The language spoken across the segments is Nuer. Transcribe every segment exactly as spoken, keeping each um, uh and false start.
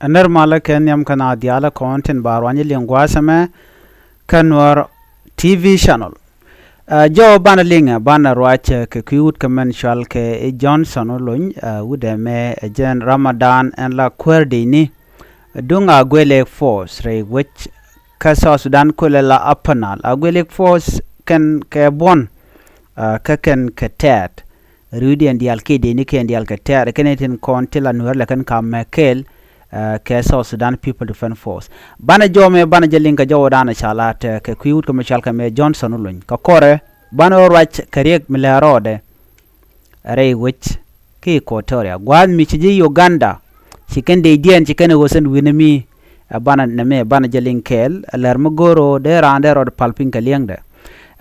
Ɛ nɛr malä kɛ nhiam kä na diaalä kɔn tin ba ruany liŋ gua̱a̱th ɛmɛ kä Nuäär T V channel. Ɛ, jɔw banɛ liŋɛ banɛ ruac kɛ kui̱ wut kɛ mɛn cual kɛ i̱ Johnson Olony, ɛ, wut ɛmɛ ɛ jɛn Ramadan ɛn la kuäär dicni. Duŋ a guelek force rɛy wec kä South Sudan kulɛ la Upper Nile. A guelek force kɛn kɛ buɔ̱n, ɛ, kä kɛn kɛ tɛɛt. Ri̱wdiɛn diaal kiɛ deni kɛn diaal kɛ tɛɛr kɛn tin kɔn ti la Nuäär lɛ kɛn ka mɛ kɛɛl, ɛ, kɛ South Sudan People Defense Force. Banɛ jɔmɛ banɛ jɛ liŋ kɛ jɔwä danɛ ca lat, ɛ, kɛ kui̱ wut kɛ mɛ cal kɛ mɛ Johnson Olony kɛ kɔrɛ banɛ wä ruac kɛ riɛk mi lɛ rɔɔdɛ rɛy wec ki Equatoria gua̱a̱th mi ci ji̱ Uganda ci kɛn dee diɛn ci kɛn ɛ ɣöö sɛn wi̱nɛ mi. Ɛ banɛ nɛmɛ banɛ jɛ liŋ kɛɛl ɛ lɛr mi go̱o̱r ɣöö dee raan dee rɔɔd pal piny kɛ liɛŋdɛ.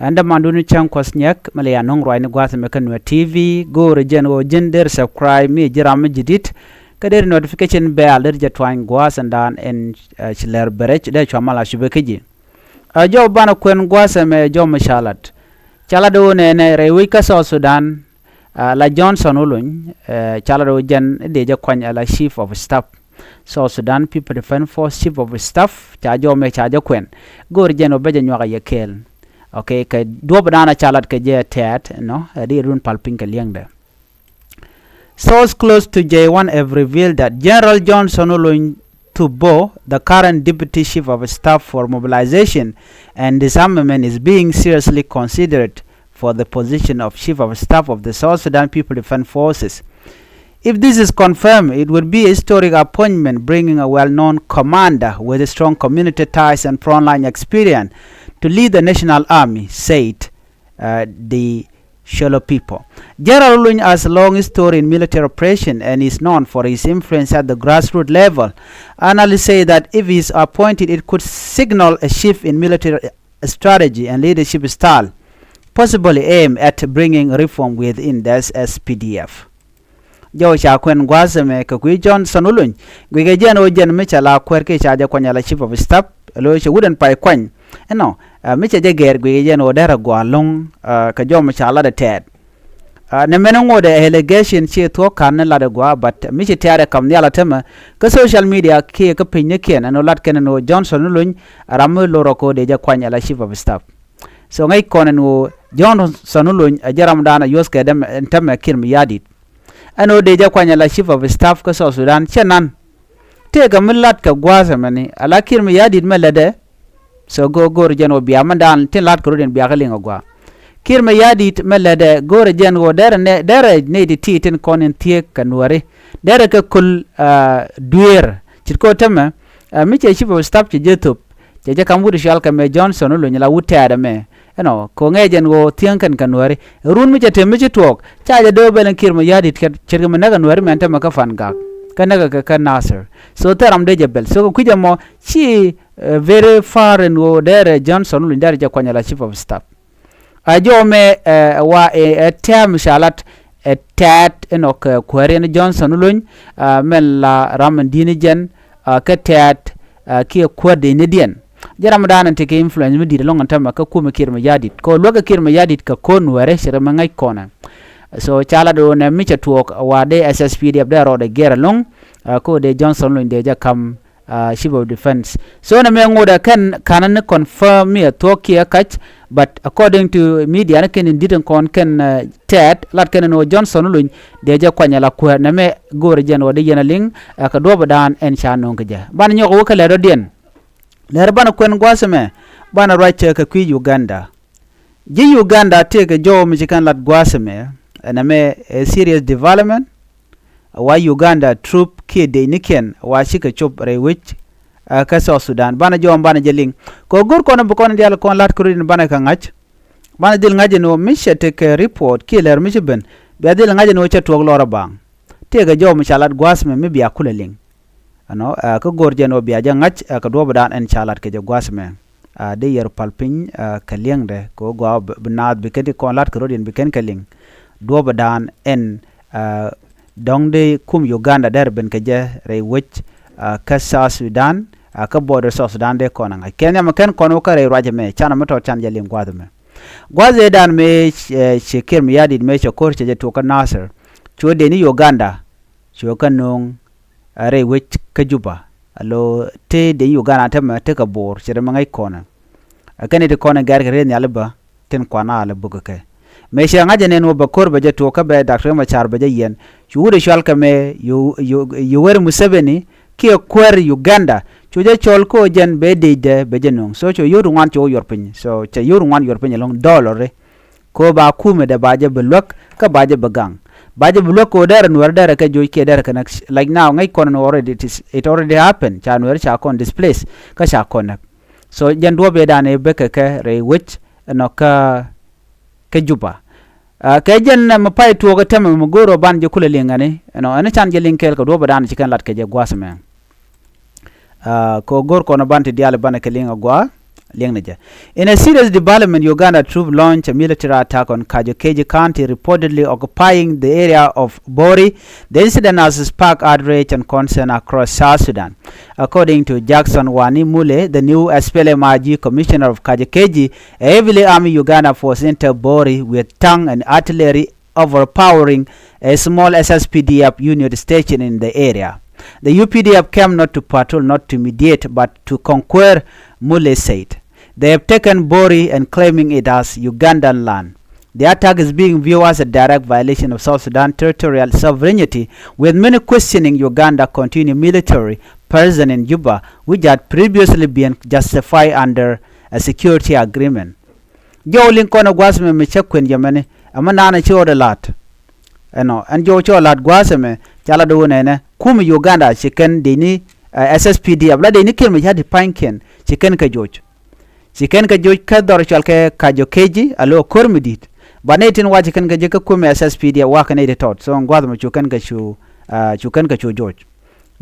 Ɛn dämandun cäŋ kuɔth nyɛk mi lɛ ya nöŋ ruacni gua̱a̱th ɛmɛ kä Nuäär T V, go̱o̱rɛ jɛn ɣöö ji̱n der subscribe mi ji̱ ram mi ji̱ di̱t kä der notification bell der jɛ tuany gua̱a̱th ɛn daan ɛn, ɛ, ci lɛr bɛ rɛc dee cua mal a cupɛ kä ji̱. Ɛ jɔw banɛ kuɛn gua̱a̱th ɛmɛ jɔw mi ca lat. Ca lat ɣöö nɛnɛ rɛy wec kä South Sudan, ɛ, la Johnson Olony, ɛ, ca lat ɣöö jɛn dee jɛ kuany ɛ la Chief of Staff. South Sudan People Defense Force Chief of Staff ca jɔw mɛ ca jɛ kuɛn. Go̱o̱r jɛn ɔ bɛ jɛ nyuak a yɛ kɛɛl. Ok, kɛ duɔp dan a ca lat kɛ jɛ tɛɛt nɔ ɛ di run pal piny kɛ liɛŋdɛ. Source close to J one have revealed that General Johnson Olony Tubo, the current Deputy Chief of Staff for Mobilization and Disarmament, is being seriously considered for the position of Chief of Staff of the South Sudan People Defense Forces. If this is confirmed, it would be a historic appointment, bringing a well-known commander with strong community ties and frontline experience to lead the National Army, said, uh, the Sholo people. General Olony has a long history in military operation and is known for his influence at the grassroots level. Analysts say that if he is appointed, it could signal a shift in military strategy and leadership style, possibly aimed at bringing reform within the S S P D F. Jɔw ca kuɛn gua̱a̱th ɛmɛ kɛ kui̱ Johnson Olony guikɛ jɛn ɣöö jɛn mi cɛ la kuäär kiɛ ca jɛ kuany ala Chief of Staff, lo̱c cɛ wut ɛn pay kuany ɛnɔ, ɛ, mi cɛ jɛ gɛɛr guikɛ jɛn ɣöö derɛ gua̱a̱ lo̱ŋ, ɛ, kɛ jɔw mi ca lat ɛ tɛɛt. Ɛ, nɛ mɛn ŋot ɛ allegation ci thuɔ̱k ka̱n ni lat ɛ gua̱a̱, but mi ci tɛɛt ɛ kam nhial ɛ tämɛ kä social media kiɛ kä piny ni kiɛn ɛn ɣöö lat kɛn ɛn ɣöö Johnson Olony ɛ ram mi lor ɛ ko̱ dee jɛ kuany ala Chief of Staff. So ŋäc kɔn ɛn ɣöö Johnson Olony ɛ jɛ ramdan ɛ yuɔ̱th kɛ dämɛ ɛn tämɛ Kiir Mayardit. Ɛn ɣöö dee jɛ kuany ala Chief of Staff kä South Sudan cɛ nan. Tëëkɛ mi lat kɛ gua̱a̱th ɛmɛni ala Kiir Mayardit mɛ lätdɛ. So go̱o̱r go̱o̱r jɛn ɣöö bia mɛndan tin lat kɛ rot in bia kɛ liŋ ɛ gua̱a̱. Kiir Mayardit mɛ lätdɛ go̱o̱rɛ jɛn ɣöö derɛ nɛ derɛ nɛy ti ti tin kɔn in thiek kɛ Nuääri. Derɛ kɛ köl, ah, dueer ce̱tkɛ ɣöö tämɛ, ah, mi cɛ Chief of Staff cɛ jɛ thöp. Cɛ jɛ kam wut cɔal kɛ mɛ Johnson Olony la wut tɛɛt ɛmɛ. Ɛnɔ kɛ ŋɛc ɛn ɣöö thiäŋ kɛn kɛ Nuääri run mi cɛ tem mi ci tuɔɔk ca jɛ dee bɛl in Kiir Mayardit kɛ ce̱tkɛ mi näk ɛ Nuääri mɛn tämɛ kä Pangak kä näk ɛ kɛ kä Nasir. So thil ram dee jɛ bɛl so kɛ kui̱c ɛmɔ ci, eh, very far ɛn ɣöö derɛ Johnson Olony derɛ jɛ kuany ala Chief of Staff. A jɔw mɛ, eh, wa, eh, ɛ tɛm ca lat ɛ tɛɛt ɛnɔ kɛ kuääri ɛn Johnson Olony, ah, mɛn la ram in di̱n jɛn, ah, kɛ tɛɛt, ah, kiɛ kuäär dee ni diɛn. Jɛ ramdan ɛn tekɛ influence mi di̱t ɛlɔ̱ŋ ɛn tämɛ kä kumɛ Kiir Mayardit kɛ luäk kɛ Kiir Mayardit kɛ ko̱n Nuääri ce̱tkɛ mɛ ŋäc kɔnɛ. So ca lat ɣöö nɛ mi cɛ tuɔɔk wa dee S S P D F dee rɔɔdɛ gɛr ɛlɔ̱ŋ, ah, kɛ ɣöö dee Johnson Olony dee jɛ kam, ah, Chief of Defense. So nɛ mɛ ŋot ɛ kɛn ka̱n ni confirm mi ɛ thuɔ̱k kiɛ kac, but according to media ni kɛn in di̱t in kɔn kɛn, ah, tɛɛt lat kɛn in ɣöö Johnson Olony dee jɛ kuany ala kuäär nɛ mɛ go̱o̱rɛ jɛn ɣöö dee yɛn a liŋ, ah, kɛ duɔ̱ɔ̱p ɛ daan ɛn ca nöŋ kɛ jɛ. Banɛ nyɔk ɛ wä kɛ lɛt dɔ̱diɛn. Lɛr banɛ kuɛn gua̱a̱th ɛmɛ banɛ ruac cɛ kɛ kui̱ Uganda. Ji̱ Uganda tëëkɛ jɔw mi ci kɛn lat gua̱a̱th ɛmɛ ɛn ɛmɛ ɛ serious development. Wa Uganda troop kiɛ dec ni kiɛn wa cikɛ cop rɛy wec, ɛ, kä South Sudan. Banɛ jɔw banɛ jɛ liŋ kɛ go̱r kɔn bi kɔn diaal kɔn lat kɛ rut in banɛ kɛ ŋa̱c. Banɛ dhil ŋa̱c in ɣöö mi cɛ tekɛ report kiɛ lɛr mi ci ben bia dhil ŋa̱c in ɣöö cɛ tuɔɔk lɔr ɛ baaŋ. Tëëkɛ jɔw mi ca lat gua̱a̱th ɛmɛ mi bia kulɛ liŋ. Ɛnɔ, ɛ, kä go̱r jɛn ɣöö bia jɛ ŋa̱c, ɛ, kɛ duɔ̱ɔ̱p dan ɛn ca lat kɛ jɛ gua̱a̱th ɛmɛ. Ɛ, dee yɛr pal piny, ɛ, kɛ liɛŋdɛ kɛ ɣöö gɔaa bi naath bi kɛn ti kɔn lat kɛ rot in bi kɛn kɛ liŋ. Duɔ̱ɔ̱p dan ɛn, ɛ, dɔ̱ŋ dee kum Uganda derɛ ben kɛ jɛ rɛy wec, ɛ, kä South Sudan, ɛ, kä border South Sudan dee kɔn ɛ ŋa̱c. Kɛn nhiam kɛn kɔn wä kä rɛy ruac ɛmɛ canɛ mi tɔt can jɛ liŋ gua̱a̱th ɛmɛ. Gua̱a̱th ëë dan mëë, ɛ, ci Kiir Mayardit mëë cɛ ko̱r cɛ jɛ tuɔɔk kä Nasir. Cuɛ dee ni Uganda cuɛ kɛ nööŋ, ɛ, rɛy wec kä Juba. Alo te dec Uganda tämɛ tekɛ bo̱o̱r ce̱t ɛmɛ ŋäc kɔnɛ. Ɛ kɛn i̱ ti kɔnɛ gɛr kɛ rɛy nhiali bä tin kuan a lɛ buk kɛ. Mëë cɛ ŋa̱c ɛn ɛn wä bɛ ko̱r bɛ jɛ tuɔɔk kä bɛ Doctor Riek Machar bɛ jɛ yiɛn. Cu wut ɛ cual kɛ mɛ Yo-, Yo-, Yoweri Museveni kiɛ kuäär Uganda. Cu jɛ cɔl kä jɛn bɛ dec dɛ bɛ jɛ nuŋ. So cu yio̱w ti ŋuan cu wä yuɔr piny. So cɛ yio̱w ti ŋuan yuɔr piny ɛlɔ̱ŋ dɔlɔri. Ko ba kumɛ dɛ ba jɛ bi luäk kä ba jɛ bi gaŋ. Ba jɛ bi luäk ko derɛ nuɛr derɛ kɛ joc kiɛ derɛ kɛ nɛ, like now ŋäc kɔn ni already, it is, it already happen. Ca nuɛr ca kɔn displace kä ca kɔn nɛ. So jɛn duɔ̱p ëë dan ëë bekɛ kɛ rɛy wec ɛnɔ kä, kä Juba. Ah, kɛ jɛn ɛmɛ pay tuɔɔk ɛ tɛmɛ mɛ go̱o̱r ɔ ban jɛ kulɛ liŋ ɛni ɛnɔ ɛni can jɛ liŋ kɛɛl kɛ duɔ̱p ɛ dan ci kɛn lat kɛ jɛ gua̱a̱th ɛmɛ. Ah, kɛ ɣöö go̱r kɔn ɔ ban ti diaal ɛ banɛ kɛ liŋ ɛ gɔaa, liŋ ni jɛ. In a serious development, Uganda troop launched a military attack on Kajo Keji County, reportedly occupying the area of Bori. The incident has sparked outrage and concern across South Sudan. According to Jackson Wani Mule, the new S P L M I G commissioner of Kajo Keji, a heavily armed Uganda force entered Bori with tank and artillery, overpowering a small S S P D F unit stationed in the area. The U P D F came not to patrol, not to mediate, but to conquer, Mule said. They have taken Bori and claiming it as Ugandan land. The attack is being viewed as a direct violation of South Sudan territorial sovereignty, with many questioning Uganda continued military presence in Juba, which had previously been justified under a security agreement. Jɔw liŋ kɔn ɛ gua̱th mɛ mi cä kuën jɛ mɛni ɛmɛ naan ɛ ci ɣɔt ɛ la̱t. Ɛnɔ ɛn jɔw cɔ la̱t gua̱th ɛmɛ ca la do̱o̱ nɛnɛ kumɛ Uganda ci kɛn dec ni, eh, S S P D F la dec ni kiɛn mi ca di pa̱nykiɛn ci kɛn kɛ joc. Ci kɛn kɛ joc kä dhɔr cual kɛ Kajo Keji a lo̱ ko̱r mi di̱t. Ba nɛy tin wa ci kɛn kɛ jek kä kumɛ S S P D F wa kɛ nɛy ti tɔt so ɛn gua̱th mɛ cu kɛn kɛ cu, ah, cu kɛn kɛ cu joc.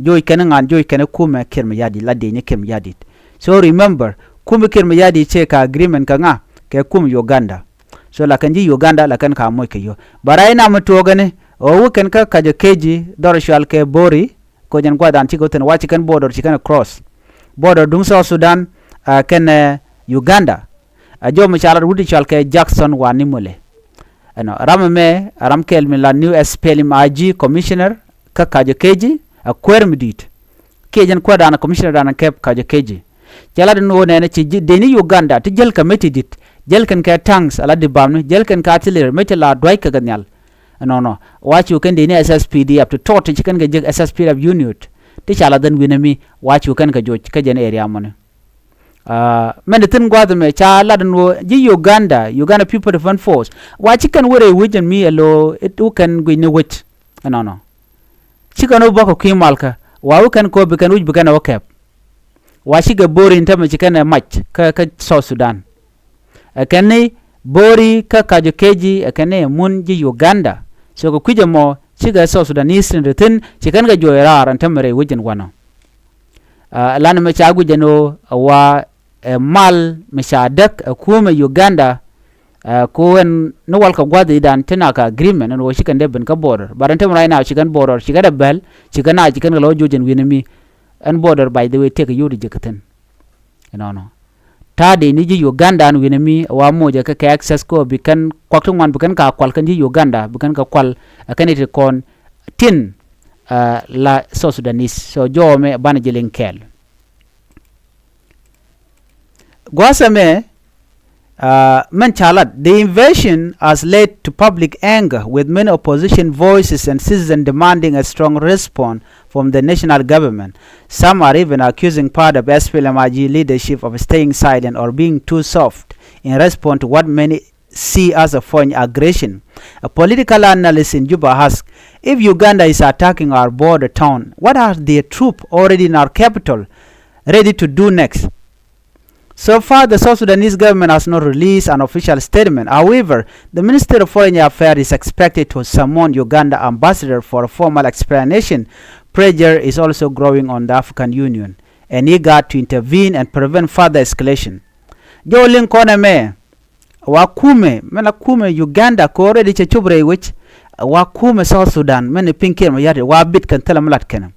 Joc kɛn ŋa̱n joc kɛn kumɛ Kiir Mayardit la dieny ni Kiir Mayardit. So remember kumɛ Kiir Mayardit cɛ ka agreement kɛ ŋa kɛ kumɛ Uganda. So la kɛn ji̱ Uganda la kɛn ka moc kɛ yio̱. But right now mi tuɔɔk ɛni ɣöö wä kɛn kä Kajo Keji dhɔr cual kɛ Bori. Koc ɛn gua̱dan cikɛ wä thi̱n wa ci kɛn border ci kɛn cross border duŋ South Sudan, ah, kɛn, eh, Uganda. A jɔw mi ca lat wut i̱ cual kɛ Jackson Wani Mule. Ɛnɔ ram ɛmɛ a ram kɛl mi la new S P L M I G commissioner kä Kajo Keji a kuäär mi di̱i̱t. Kiɛ jɛn kuäärdan commissioner dan kɛp Kajo Keji. Cɛ lat ɛn ɣöö nɛnɛ ci dec ni Uganda ti jäl kɛ mec ti di̱t jäl kɛn kɛ tanks a la di bamni jäl kɛn kɛ artillery mec ti la dua̱c kɛ kɛ nhial. Ɛnɔnɔ wa cu kɛn dec ni S S P D F ti tɔt ti ci kɛn kɛ jek S S P D F unit ti ca la dhɛn wi̱nɛ mi wa cu kɛn kɛ joc kä jɛn area mɔni. Ah, mɛn ti thi̱n gua̱th ɛmɛ ca lat ɛn ɣöö ji̱ Uganda, Uganda People Defense Force wa ci kɛn wä rɛy wec ɛn mi ɛ lo̱ it wä kɛn guic ni wec. Ɛnɔnɔ ci kɛn wä bäkɛ kui̱ malkä wa wä kɛn ko̱o̱p bi kɛn wec bi kɛn ɛ wä kɛp. Wa cikɛ Bori in tämɛ ci kɛn ɛ mac kä, kä South Sudan. Ɛ kɛn ni Bori kä Kajo Keji ɛ kɛn ni ɛ mun ji̱ Uganda. So kɛ kui̱c ɛmɔ cikɛ South Sudanese tin ti thi̱n ci kɛn kɛ juɔc raar ɛn tämɛ rɛy wec ɛn wanɔ. Ah, lan ɛmɛ ca guic ɛn ɣöö ɛ wa ɛ mal mi ca däk ɛ kumɛ Uganda. Ɛ ku ɛn ni wal kɛ gua̱th i̱dan ti nak agreement ɛn ɣöö ci kɛn dee ben kä border but ɛn tämɛ right now ci kɛn border ci kɛn dee bɛl ci kɛn a ci kɛn kɛ lɔ joc ɛn wi̱n ɛmi. Ɛn border by the way tëk yio̱w ti ji̱ kɛ thi̱n. Ɛnɔnɔ ta̱a̱ dee ni ji̱ Uganda ɛn wi̱n ɛmi ɛ wa moc ɛ kɛ kɛ access kɔ bi kɛn kuak ti ŋuan bi kɛn ka kual kɛn ji̱ Uganda bi kɛn kɛ kual ɛ kɛn i̱ ti kɔn tin, ah, la South Sudanese. So jɔw ɛmɛ banɛ ji̱ liŋ kɛɛl. Gua̱a̱th ɛmɛ, ah, mɛn ca lat, the invasion has led to public anger with many opposition voices and citizens demanding a strong response from the national government. Some are even accusing part of S P L M I G leadership of staying silent or being too soft in response to what many see as a foreign aggression. A political analyst in Juba asks, if Uganda is attacking our border town, what are their troops already in our capital ready to do next? So far, the South Sudanese government has not released an official statement. However, the Minister of Foreign Affairs is expected to summon Uganda ambassador for a formal explanation. Pressure is also growing on the African Union and IGAD to intervene and prevent further escalation. Jɔw liŋ kɔn ɛmɛ, wa kumɛ mɛn la kumɛ Uganda kɛ already cɛ cop rɛy wec, wa kumɛ South Sudan mɛn i̱ piŋ Kiir Mayardit wa bit kɛn thilɛ mi lat kɛn.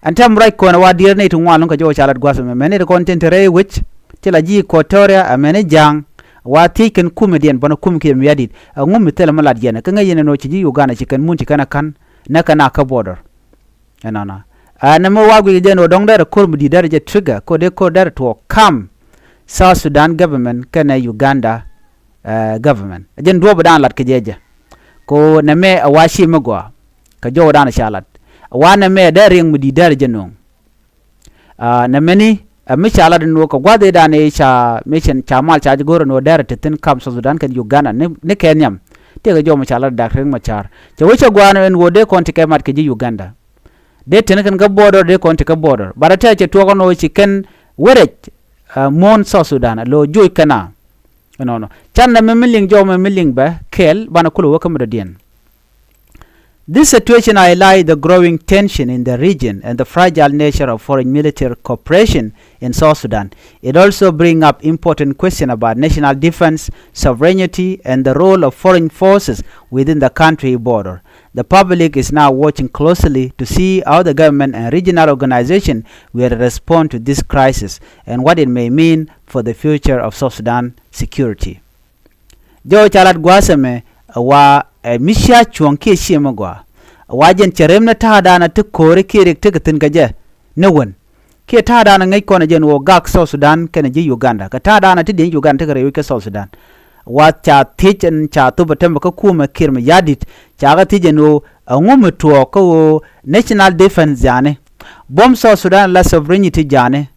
Ɛn tɛm ruac kɔn ɛ wa diɛɛr nɛy ti ŋuan lɔ̱ŋ kɛ jɔw ca lat gua̱th ɛmɛ mɛn nɛy ti kɔn tin te rɛy wec ti la ji̱ Equatoria ɛ mɛn i̱ ja̱a̱ŋ. Wa thiec kɛn kumɛ diɛn bɔnɛ kumɛ Kiir Mayardit ɛŋu mi thilɛ mi lat yɛn ɛ kä ŋäc yɛn ɛn ɣöö ci ji̱ Uganda ci kɛn mun ci kɛn ɛ ka̱n näk kɛn a kä border. Ɛnɔnɔ. Aa, nɛmɛ wa guic jɛ ni ɣöö dɔ̱ŋ derɛ ko̱r mi di̱i̱t derɛ jɛ trigger, ko̱r dee ko̱r derɛ tuɔɔk kam South Sudan government kɛnɛ Uganda, aa, government. Ɛ jɛn duɔ̱ɔ̱p dan lat kɛ jɛ jɛ. Ko nɛmɛ ɛ wa ci mi gɔaa kɛ jɔw dan ca lat. Ɛ wa nɛmɛ dee riɛŋ mi di̱i̱t derɛ jɛ no̱o̱ŋ. Aa, nɛmɛni ɛ mi ca lat ni ɣöö kɛ gua̱th ëëdan ëë ca mi cin ca mal ca ji̱ go̱r ni ɣöö derɛ te thi̱n kam South Sudan kɛnɛ Uganda ni, ni kɛ nhiam. Tëëkɛ jɔw mi ca lat Dak Riek Machar. Cɛ wec cɛ gua̱a̱n ɛn ɣöö dee kɔn ti kɛ mat kɛ ji̱ Uganda. Dee teni kɛn kä border, dee kɔn ti kä border. But a tɛ̈ cɛ tuɔɔk ɛn ɣöö ci kɛn wä rɛc, aa, muɔ̱ɔ̱n South Sudan, a lo̱ joc kɛn a. Ɛnɔnɔ. Can nɛmɛ mi liŋ jɔw mɛ mi liŋ bɛ kɛɛl, banɛ kulɛ wä kä mi dɔ̱diɛn. This situation highlights the growing tension in the region and the fragile nature of foreign military cooperation in South Sudan. It also brings up important questions about national defense, sovereignty, and the role of foreign forces within the country border. The public is now watching closely to see how the government and regional organization will respond to this crisis and what it may mean for the future of South Sudan security. Jɔw ca lat gua̱a̱th ɛmɛ, ɛ wa, ɛ mi cia cuɔ̱ŋ kiɛ ciɛ mi gɔaa. Ɛ wa jɛn cɛ rem ni ta̱a̱dan a ti ko̱ri kiɛ rik ti kɛ thi̱n kɛ jɛ ni wän. Kiɛ ta̱a̱dan a ŋäc kɔn ɛ jɛn ɣöö gak South Sudan kɛnɛ ji̱ Uganda. Kɛ ta̱a̱dan a ti dieny Uganda ti kɛ rɛy wec kä South Sudan. Ɛ wa ca thiec ɛn ca thop ɛ tämɛ kä kumɛ Kiir Mayardit, ca kɛ thiec ɛn ɣöö ɛŋu mi tuɔɔk kä ɣöö national defense ja̱a̱ni. Buɔ̱m South Sudan la sovereignty ja̱a̱ni.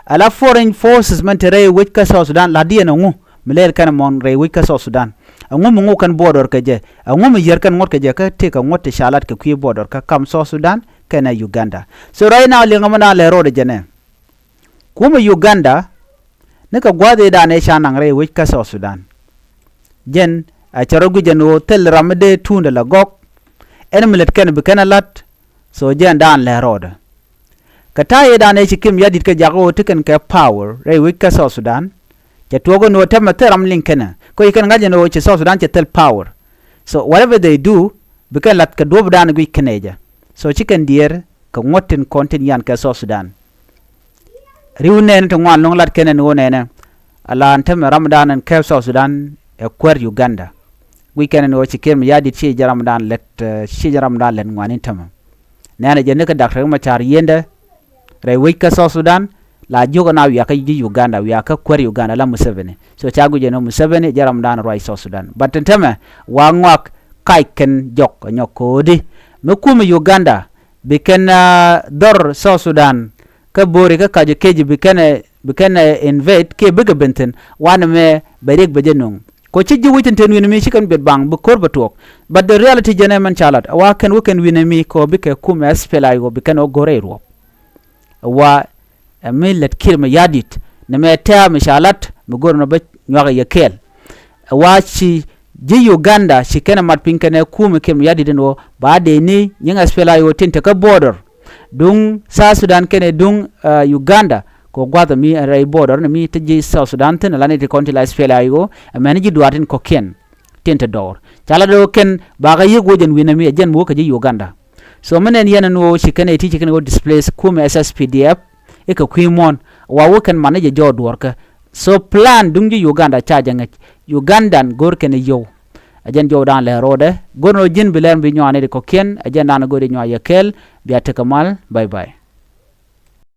Ala foreign forces mɛn te rɛy wec kä South Sudan, la diɛn ɛŋu mi lɛl kɛn ɛmɔn rɛy wec kä South Sudan. Ɛŋu mi ŋu kɛn border kɛ jɛ. Ɛŋu mi yär kɛn ŋuɔ̱t kɛ jɛ kä tëëkɛ ŋuɔ̱t ti ca lat kɛ kui̱ border kä kam South Sudan kɛnɛ Uganda. So right now liŋ ɛmɛ na lɛ road jɛ nɛ. Kumɛ Uganda ni kɛ gua̱a̱th ëëdan ëë ca naŋ rɛy wec kä South Sudan. Jɛn a cɛ rɔ guic jɛn ɣöö thil ram mi dee tuundɛ la gɔk. Ɛn mi lät kɛn bi kɛn a la̱t. So jɛn daan lɛ rɔɔdɛ. Kɛ ta̱a̱ yɛ daan ëë ci Kiir Mayardit kɛ jakä ɣöö ti kɛn kɛ power rɛy wec kä South Sudan. Cɛ tuɔɔk ɛn ɣöö tɛmɛ thil ram liŋ kɛnɛ. Kä ci kɛn ŋa̱c ɛn ɣöö ci South Sudan cɛ thil power. So whatever they do, bi kɛn la̱t kɛ duɔ̱ɔ̱p daan guic kɛnɛ jɛ. So ci kɛn diɛɛr kɛ ŋuɔ̱t tin kɔn tin yan kɛ South Sudan. Ri̱w nɛɛni ti ŋuan lo̱ŋ lat kɛnɛ ni ɣöö nɛɛnɛ. Ala ɛn tämɛ ramdan ɛn kɛp South Sudan ɛ kuäär Uganda. Guic kɛnɛ ni ɣöö ci Kiir Mayardit ci jɛ ramdan lät, eh, ci jɛ ramdan lät ŋuani tämɛ. Nɛɛnɛ jɛ ni kä Dak Riek Machar yiendɛ rɛy wec kä South Sudan, la jiök ɛn a wiakä ji̱ Uganda, wiakä kuäär Uganda la Museveni. So ca guic ɛn ɣöö Museveni jɛ ramdan ruac South Sudan. But ɛn tämɛ wa ŋɔak kac kɛn jɔk ɛ nyɔk ko̱o̱di. Mi kumɛ Uganda, bi kɛn, ah, dhɔr South Sudan kä bo̱o̱ri kä ka̱c keci bi kɛn, bi kɛn, eh, invade kiɛ bikɛ ben thi̱n, wanɛ mɛ bɛ riɛk bɛ jɛ nöŋ. Kɔ ci ji̱ wi̱c tin te wi̱n mi ci kɛn biɛt baŋ bi ko̱r bɛ tuɔɔk. But the reality jɛn ɛ mɛn ca lat a wa kɛn wä kɛn wi̱n mi kɔ bikɛ kumɛ S P L A I O bi kɛn wä go̱r rɛy ruɔp. A wa ɛ mi lät Kiir Mayardit ni mɛ tɛ̈ɛ̈ mi ca lat mi go̱r nɔ bä nyuak yɛ kɛɛl. Ɛ wa ci ji̱ Uganda ci kɛn ɛ mat piny kɛnɛ kumɛ Kiir Mayardit ɛn ɣöö ba dee ni nyiŋ S P L A I O tin te kä border. Duŋ South Sudan kɛnɛ duŋ, eh, Uganda kɛ gua̱th mi rɛy border ni mi te ji̱ South Sudan thi̱n ala ni ti kɔn ti la S P L A I O, ɛ mɛn ji̱ duaar tin kɔ̱kiɛn tin te dɔɔr. Ca la do̱ kɛn bakɛ yiëk wä jɛn wi̱n ɛmi ɛ jɛn mi wä kɛ ji̱ Uganda. So mi nɛn yɛn ɛn ɣöö ci kɛn ɛ ti ci kɛn ɛ ɣöö displace kumɛ S S P D F i̱ kɛ kui̱ muɔ̱ɔ̱n wa wä kɛn man ni jɛ jɔɔk duɔ̱ɔ̱rkä. So plan duŋ ji̱ Uganda ca jɛ ŋäc. Ugandan go̱o̱r kɛn ɛ yio̱w. Ɛ jɛn jɔwdan lɛ ro̱o̱dɛ go̱o̱r ni ɣöö ji̱n bi lɛr mi bi nyuaani ti kɔ̱kiɛn ɛ jɛn dan go̱o̱r di nyuaa yɛ kɛɛl. Bia tekɛ mal. Bye bye.